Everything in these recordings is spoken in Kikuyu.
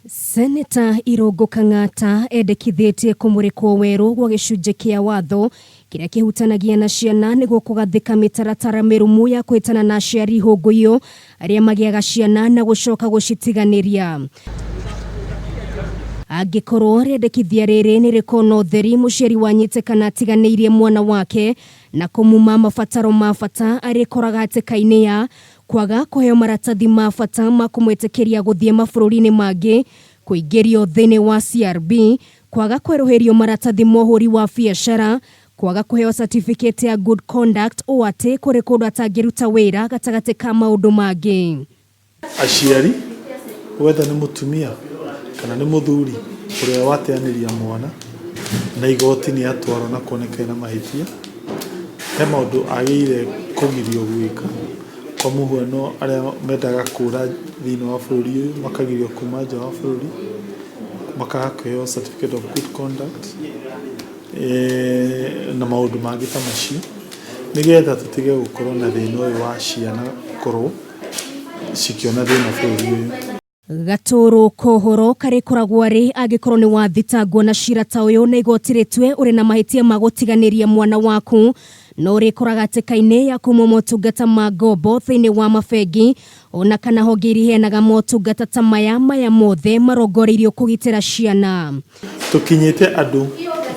Seneta Irũngũ Kang'ata endekithĩtie kũmũrĩkwo werũ gwa gĩcunjĩ kĩa watho kĩrĩa kĩhutanagia na ciana nĩguo kũgathĩka mĩtaratara mĩrũmu ya kũhĩtana na aciari hũngũiyũ arĩa magĩaga ciana na gũcoka gũcitiganĩria. Angĩkorwo rĩendekithia rĩrĩ nĩ rĩkona ũtheri, mũciari wanyitĩkana atiganĩirie mwana wake na kũmuma mabataro ma bata arĩkoraga hatĩka-inĩ ya kwaga kũheo maratathi ma bata ma kũmwĩtĩkĩria gũthiĩ mabũrũri-inĩ mangĩ, kũingĩrio thĩinĩ wa CRB, kwaga kwerũhĩrio maratathi ma ũhũri wa biacara, kwaga kũheo certificate ya good conduct ũũ atĩ kũrĩ kũndũ atangĩruta wĩra gatagatĩ ka maũndũ mangĩ. Aciari, whether nĩ mũtumia kana nĩ mũthuri ũrĩa wateanĩria mwana na igoti nĩ atwarwo na kuoneka ena mahĩtia, he maũndũ agĩrĩire kũgirio gwĩka. Kwa mũhiano arĩa mendaga kũra thĩinĩ wa bũrũri ũyũ makagirio kuma nja wa bũrũri, makaga kũheo certificate of good conduct na maũndũ mangĩ ta macio, nĩgetha tũtige gũkorwo na thĩna ũyũ wa ciana gũkorwo cikĩona thĩna bũrũri ũyũ. Gatũrũ kohoro karĩkoragwo arĩ angĩkorwo nĩ wathitangwo na cira ta ũyũ na igoti rĩtue ũrĩ na mahĩtia ma gũtiganĩria mwana waku, no ũrĩkoraga hatĩka-inĩ ya kumwo motungata ma ngombo thĩinĩ wa mabengi ona kana honge iria iheanaga motungata ta maya, maya mothe marongoreirio kũgitĩra ciana. Tũkinyĩte andũ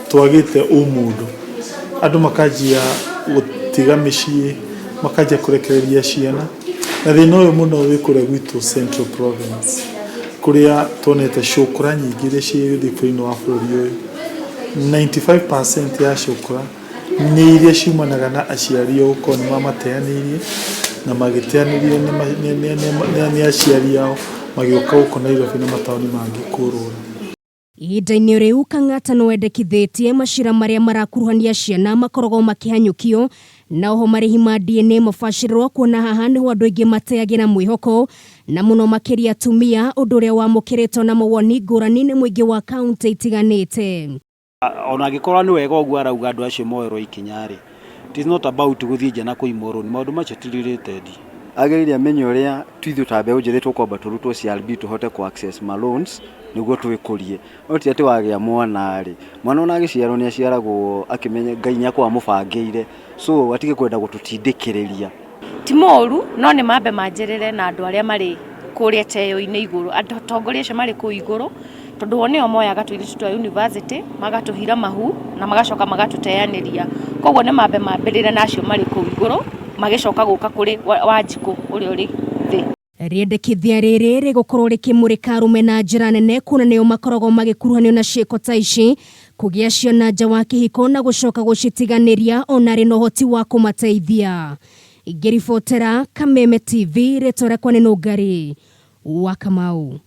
twagĩte ũmũndũ, andũ makanjia gũtiga mĩciĩ, makanjia kũrekereria ciana, na thĩna ũyũ mũno wĩ kũrĩa gwitũ Central Province, kũrĩa tuonete cũkũra nyingĩ iria ciĩ thĩinĩ wa bũrũri ũyũ, 95% ya cũkũra nĩ iria ciumanaga na aciari ao gũkorwo nĩ mamateanĩirie, na magĩteanĩrio nĩ aciari ao magĩũka gũkũ Nairobi na mataũni mangĩ kũrũra. Ihinda-inĩ rĩu, Kang'ata no endekithĩtie macira marĩa marakuruhania ciana makoragwo makĩhanyũkio na oho marĩhi ma DNA mabacĩrĩrwo kuona haha nĩho andũ aingĩ mateagĩra mwĩhoko na mũno makĩria atumia, ũndũ ũrĩa wamũkĩrĩtwo na mawoni ngũrani nĩ mũingĩ wa kauntĩ itiganĩte. Ona angĩkorwo nĩ wega ũguo arauga andũ acio moerwo ikinya rĩ, it is not about gũthiĩ nja na kũimwo rũni, maũndũ macio ti related. Agĩrĩire amenye ũrĩa ithuĩ ta mbeũ njĩthĩ tũkwamba tũrutwo CRB tũhote kũ access ma loans nĩguo twĩkũrie. No ti atĩ wagĩa mwana rĩ, mwana ona agĩciarwo nĩ aciaragwo akĩmenya Ngai nĩ akoragwo amũbangĩire so atige kwenda gũtũtindĩkĩrĩria. Ti moru no nĩ mambe manjĩrĩre na andũ arĩa marĩ kũrĩa teo-inĩ igũrũ, atongoria acio marĩ kũu igũrũ, tondũ o nĩo moyaga tũirĩtu twa yunivasĩtĩ magatũhira mahu na magacoka magatũteanĩria. Koguo nĩ mambe mambĩrĩre na acio marĩ kũu igũrũ magĩcoka gũka kũrĩ Wanjikũ ũrĩa ũrĩ thĩ. Rĩendekithia rĩrĩ rĩgũkorwo rĩkĩmũrĩka arũme na njĩra nene kuona nĩo makoragwo magĩkuruhanio na ciĩko ta ici, kũgĩa ciana nja wa kĩhiko na gũcoka gũcitiganĩria ona arĩ na ũhoti wa kũmateithia. Ngĩribotera Kameme TV, rĩtwa rĩakwa nĩ Nũngari wa Kamau.